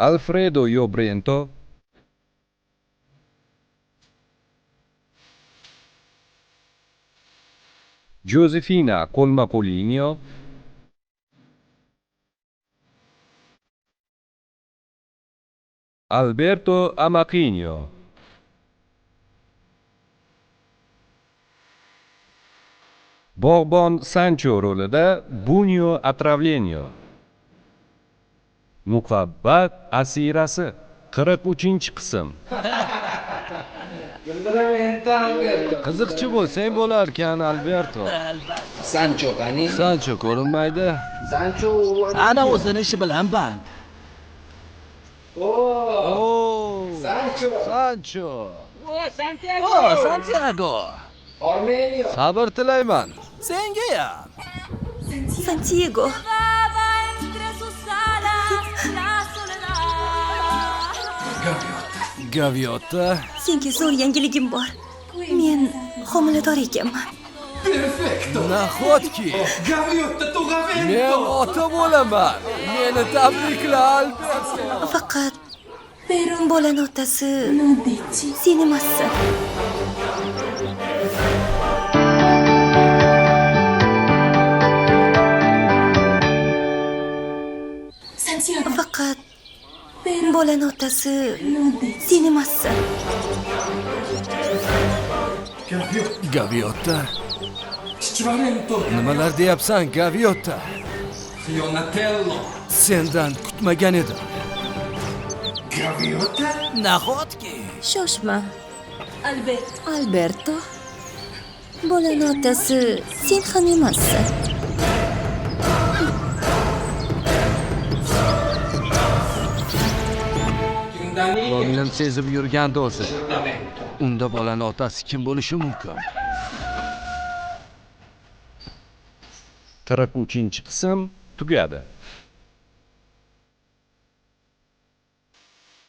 Alfredo Yobrento, Josefina Colmapolinio, Alberto Amaqinio. Bog'bon Sancho rolida Bunyo Atravlenyo. Muhabbat asirasi 43-qism. Qiziqchi bo'lsang bo'larkan, Alberto. Sancho qani? Sancho ko'rinmaydi. Sancho Ana o'zini ishi bilan band. Oh, Sancho. Sancho. O, Santiago. Armenio. Sabr tilayman. Senga ham. Santiago. Entre sus alas la soledad. Gaviota. Senga zo'r yangiligim bor. Men homilador ekanman. Nahotki? Men ota bo'laman. Meni tabrikla, Alberto. Faqat bolani otasi sen emassan. Faqat bolani otasi sen emassan. Gaviota. Nimalar deyapsan, Gaviota? Sendan kutmagan edim. Nahotki? Shoshma. Alberto. Bolani otasi sen ham emassan. Ko'nglim sezib yurgandi o'zi. Unda bolani otasi kim bo'lishi mumkin? 43-qism tugadi.